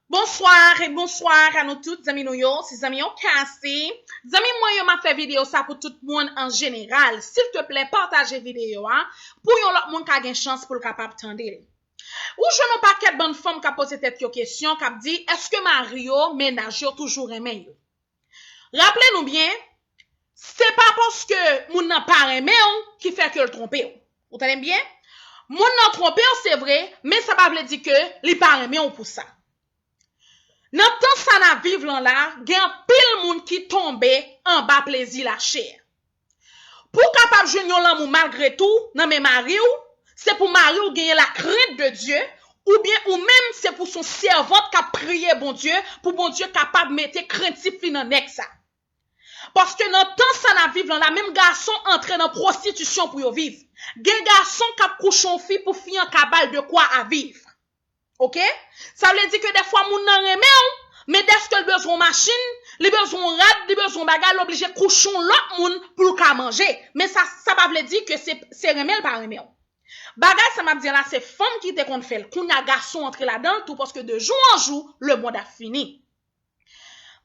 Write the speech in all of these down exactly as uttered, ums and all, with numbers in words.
Bonsoir e bonsoir a nou tout, zanmi nou yo, se zanmi yo Cassie. Zanmi mwen yo, m ap fè videyo sa pou tout moun an jeneral. Silteplè, pataje videyo a pou yon lòt moun ka gen chans pou l kapab tande l. Ou jwenn yon pakèt bann fanm k ap poze tèt yo kesyon, k ap di, èske mari yo, mennaj yo toujou renmen yo? Raple nou byen, se pa paske moun nan pa renmen w ki fè ke l twonpe w. Ou tande m byen? Moun nan twonpe w, se vre, men sa pa vle di ke li pa renmen w pou sa. Nan tan sa n ap viv lan la, gen anpil moun ki tonbe anba plezi lachè. Pou w kapab jwenn yon lanmou malgre tou nan men mari w, se pou mari w genyen lakrent de Dye, oubyen ou menm se pou s on sèvant k ap priye Bondye, pou Bondye kapab mete krentif li nan nèg sa. Paske nan tan sa n ap viv lan la, menm gason antre nan pwostitisyon pou yo viv. Gen gason k ap kouche yon fi pou fi an ka ba l de kwa a viv. Oke? Sa vle di ke dèfwa moun nan renmen w, men dèske l bezwen yon machin, li bezwen yon rad, li bezwen yon bagay, l oblije kouche yon lòt moun pou l ka manje. Men sa, sa pa vle di ke se, se renmen l pa renmen w. Bagay sa m ap di an la, se fanm ki te konn fè l. Kounye a gason antre ladan l tou, paske de jou an jou, lemonn ap fini.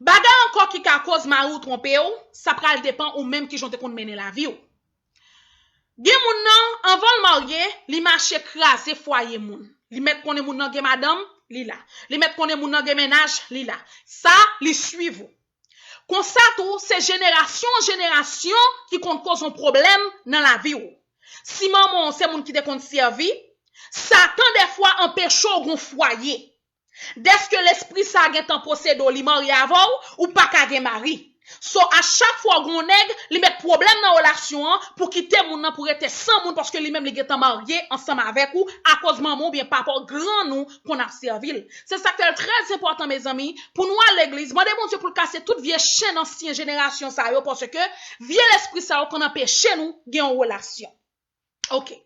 Bagay ankò ki ka koz mari w twonpe w, sa pral depann ou menm kijan w te konn mennen lavi w. Gen moun nan, anvan l marye, li mache kraze fwaye moun. Li mèt konnen moun nan gen madanm, li la. Li mèt konnen moun nan gen mennaj, li la. Sa, li swiv ou. Konsa tou, se jenerasyon an jenerasyon ki konn koz yon pwoblèm nan lavi w. Si manman w se moun ki te konn sèvi, Satan dèfwa anpeche w gon fwaye. Dèske lespri sa a gentan posede w, li marye avè w, ou pa ka gen mari. So, a chak fwa w gen yon nèg, li mèt pwoblèm nan relasyon an pou kite moun nan pou rete san moun paske li menm li gentan marye ansanm avèk ou akoz manman w oubyen papa w grann ou konn ap sèvi l. Se sa k fè l trè enpòtan, mezanmi, pou nou al legliz, mande Bondye pou l kase tout vye chenn ansyen jenerasyon sa yo, paske vye lespri sa yo konn anpeche nou gen yon relasyon. Oke.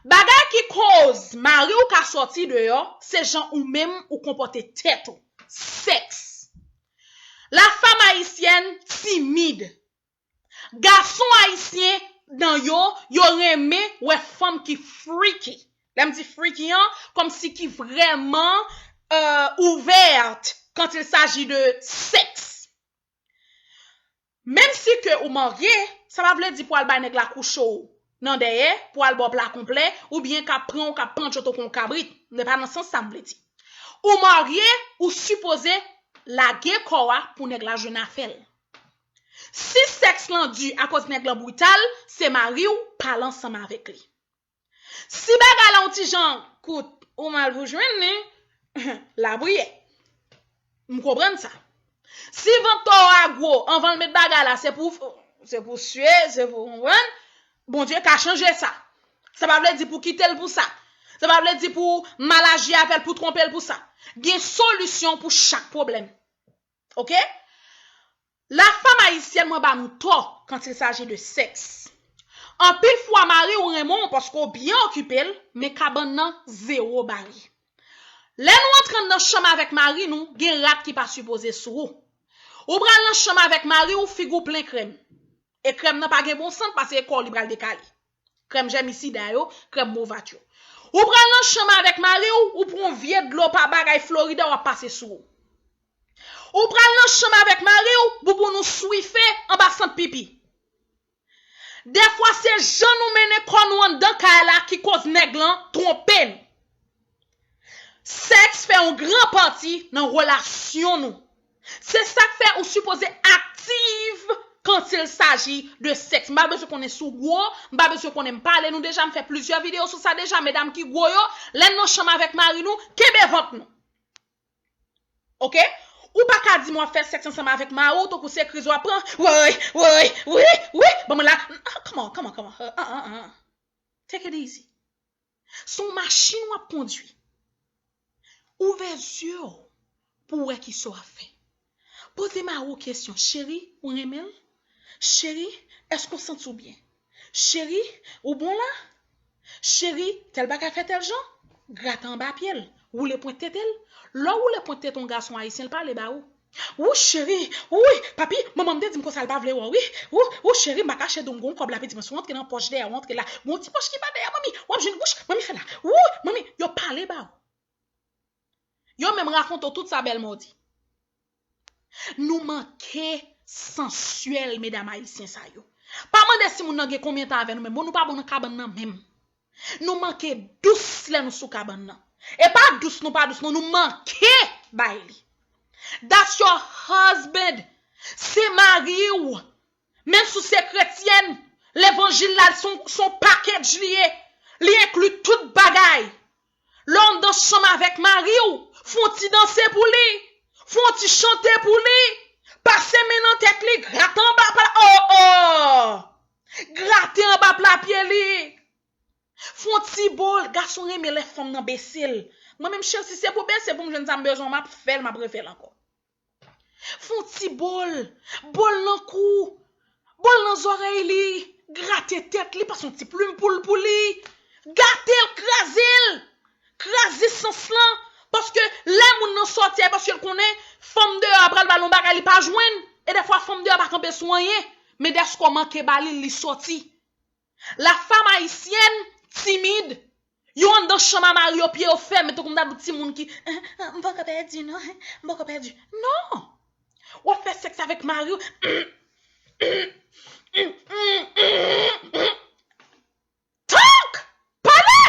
Bagay ki koz mari w ka sòti deyò, se jan ou menm ou konpòte tèt ou. Sèks. La femme haïtienne timide. Gason ayisyen nan yo, yo renmen wè fanm ki freaky. Lè m di freaky an, kòmsi ki vrèman, euh, ouverte quand il s'agit de sexe. Menm si ke ou marye, sa pa vle di pou al bay nèg la kouche w nan dèyè, pou al ba w pla konplè, oubyen k ap pran w, k ap pandjot w kon kabrit. Se pa nan sans sa m vle di. Ou marye, ou sipoze lage kò a pou nèg la jwenn afè l. Si sèks lan di akoz nèg lan brital, se mari w, pale ansanm avèk li. Si bagay la yon ti jan kout, ou mal pou jwenn li, lapriyè. M konprann sa. Si vant tò a gwo, anvan l met bagay la, se pou, se pou sye, se pou konprann, Bondye ka chanje sa. Sa pa vle di pou kite l pou sa. Sa pa vle di pou mal aji avè l, pou twonpe l pou sa. Gen solisyon pou chak pwoblèm. Oke? La femme haïtienne, mwen ba nou tò quand il s'agit de sexe. Anpil fwa, mari w renmen w paske w byen okipe l, men kabann nan zewo bari. Lè nou antre anndan chanm avèk mari nou, gen rad ki pa sipoze sou ou. Ou pral nan chanm avèk mari w, figi w plen krèm. E krèm nan pa gen bon sant, paske kò w li pral dekale. Krèm jèmisida yo, krèm movat yo. Ou pral nan chanm avèk mari w, ou pran vye dlo pa bagay Florida w ap pase sou ou. Ou pral nan chanm avèk mari w, bouboun ou swife anba sant pipi. Dèfwa se jan nou mennen kò nou anndan kay la ki koz nèg lan twonpe nou. Sèks fè yon gran pati nan relasyon nou. Se sa k fè ou sipoze aktif quand il s'agit de sexe. M pa bezwen konnen si w gwo, m pa bezwen konnen m pale nou deja, m fè plizyè videyo sou sa deja, medam ki gwo yo, lè n nan chanm avèk mari nou, kenbe vant nou. Oke? Ou pa ka di m w ap fè sèks ansanm avèk mari w, tankou se kriz w ap pran. Woy, woy, wi, wi, ban mwen la. Ah, come on, come on, come on. Ah, ah, ah. Take it easy. Se yon machin w ap kondwi. Ouvè zye w pou w wè kisa w ap fè. Poze mari w kesyon, cheri, ou renmen l? Cheri, èske w santi w byen? Cheri, ou bon la? Cheri, tèl bagay fè tèl jan? Grate anba pye l, woule pwent tete l. Lè w woule pwent tete yon gason ayisyen, l pale ba ou. Wou cheri, wi, papi, manman m te di m konsa l pa vle wè w, wi. Wou, wou cheri, m pa kache di w m gon kòb la, pitit mwen, si w antre nan pòch dèyè, w antre la. Gon ti pòch ki pa dèyè, manmi, w ap jwenn wouch, manmi fè la. Wou, manmi, yo pale ba ou. Yo menm rakonte w tout sa bèlma w di. Nou manke sansyèl, medam ayisyen sa yo. Pa mande si moun nan gen konbyen tan avè nou menm. Bon, nou pa bon nan kabann nan menm. Nou manke dous lè nou sou kabann nan. E pa dous nou pa dous, non, nou manke bay li. That's your husband. Se mari w. Menm si w se kretyèn, levanjil la, se yon, se yon package li ye. Li enkli tout bagay. Lè w anndan chanm avèk mari w, fè yon ti danse pou li, fè yon ti chante pou li, pase men nan tèt li, grate anba pla, oh, oh! Grate anba pla pye li. Fè yon ti bo l, gason renmen lè fanm nan bese l. Mwen menm, cheri, si se pou bese pou m jwenn sa m bezwen, m ap fè l, m ap refè l ankò. Fè yon ti bo l, bo l nan kou, bo l nan zòrèy li, grate tèt li, pase yon ti plim pou l pou li, gate l, kraze l, kraze sans lan, paske lè moun nan sòti a, paske l konnen fanm deyò a pral ba l yon bagay li pa jwenn, e dèfwa fanm deyò a pa kanpe sou anyen, men dèske w manke ba li, li sòti. La femme haïtienne timide, yo anndan chanm a mari yo, pye yo fèmen, tankou m ta di w timoun ki, "Eh, eh, m poko pèdi, non, eh, m poko pèdi." Non! W ap fè sèks avèk mari w. Talk! Pale!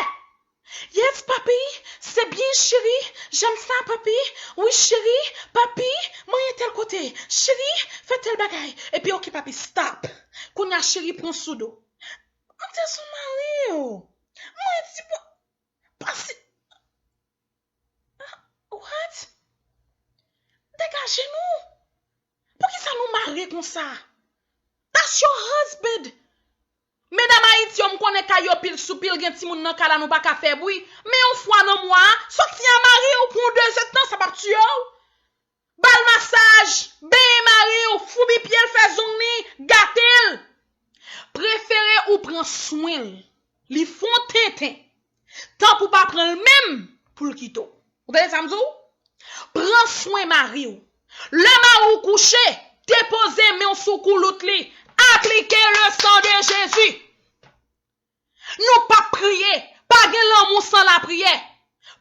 Yes, papi, c'est bien, chéri. J'aime ça, papi. Oui, chéri, papi, mwen ye tèl kote. Chéri, fè tèl bagay. Epi, ok, papi, stop. Kounye a, cheri, pran sou do. An te sou mari w. Mwen di pa, pase. Ah, what? Degaje nou. Poukisa nou mare konsa? That's your husband. Medam Ayiti yo, m konnen kay yo pil sou pil, gen timoun nan kay la, nou pa ka fè bri. Men yon fwa nan mwa a, sòti a mari w pou yon dezèdtan, sa p ap tiye w. Ba l masaj, benyen mari w, foubi pye l, fè zong li, gate l. Prefere ou pran swen l. Li fè w tenten. Tanpri pa pran l menm pou l kite w. Ou tande sa m di w? Pran swen mari w. Lè mari w kouche, depoze men w sou koulout li. Aplike le sang de Jésus. Nou p ap priye. Pa gen lanmou san lapriyè.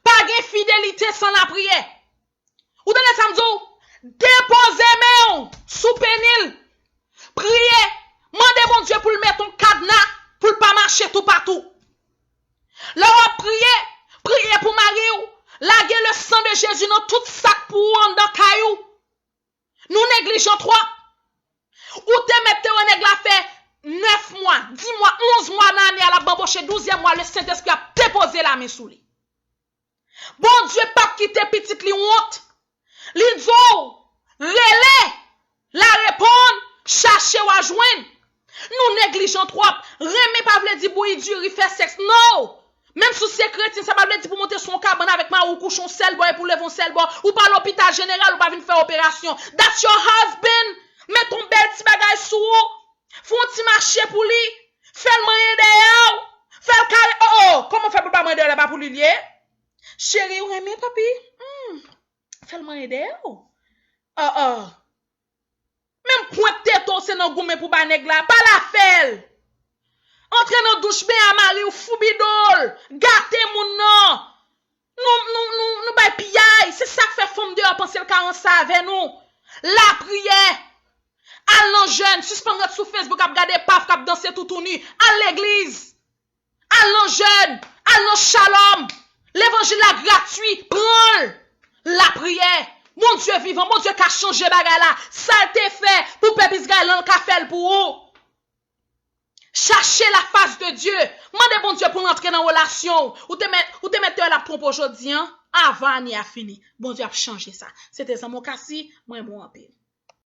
Pa gen fidelite san lapriyè. Ou tande sa m di w? Depoze men w sou peni l. Priye. Mande Bondye pou l mete yon kadna, pou l pa mache toupatou. Lè w ap priye, priye pou mari w. Lage le sang de Jésus nan tout sa k pou ou anndan kay ou. Nou neglijan twòp. Ou te mèt te wè nèg la fè nèf mwa, dis mwa, onz mwa nan ane a, l ap banboche, douzyèm mwa, le Sentespri ap depoze lamen sou li. Bondye p ap kite pitit li wont. Li di w, rele, l a reponn, chache, w a jwenn. Nou neglijan twòp. Renmen pa vle di bouyi diri, fè sèks. No! Menm si w se kretyen, sa pa vle di pou w monte sou yon kabann avèk mari w, kouche yon sèl bò epi w leve yon sèl bò. Ou pa lopital jeneral, ou pa vin fè operasyon. That's your husband. Mete yon bèl ti bagay sou ou. Fè yon ti mache pou li. Fè l manyen dèyè w. Fè l kare. Oh, oh, kòman fè pou l pa manyen dèyè w la, pa pou li l ye? Cheri, ou renmen papi? Hmm. Fè l manyen dèyè w. Oh, oh. Menm pwent tete w se nan goumen pou ba nèg la, pa l afè l. Antre nan douch, benyen a mari w, foubi do l, gate moun nan. Nou, nou, nou, nou bay piyay, se sa k fè fanm deyò panse l ka ranse avè nou. Lapriyè. Al nan jèn, sispann ret sou Facebook ap gade paf k ap danse toutouni. Al legliz. Al nan jèn, al nan Shalom. Levanjil la gratui, pran l. Lapriyè. Bondye vivan, Bondye ka chanje bagay la. Sa l te fè pou pèp Izrayèl lan, l ka fè l pou ou. Chache la face de Dieu. Mande Bondye pou l antre nan relasyon w. Ou te mèt, ou te mèt te wè l ap twonpe w jodi a, avan ane a fini. Bondye ap chanje sa. Se te zanmi w Cassie, mwen renmen w anpil.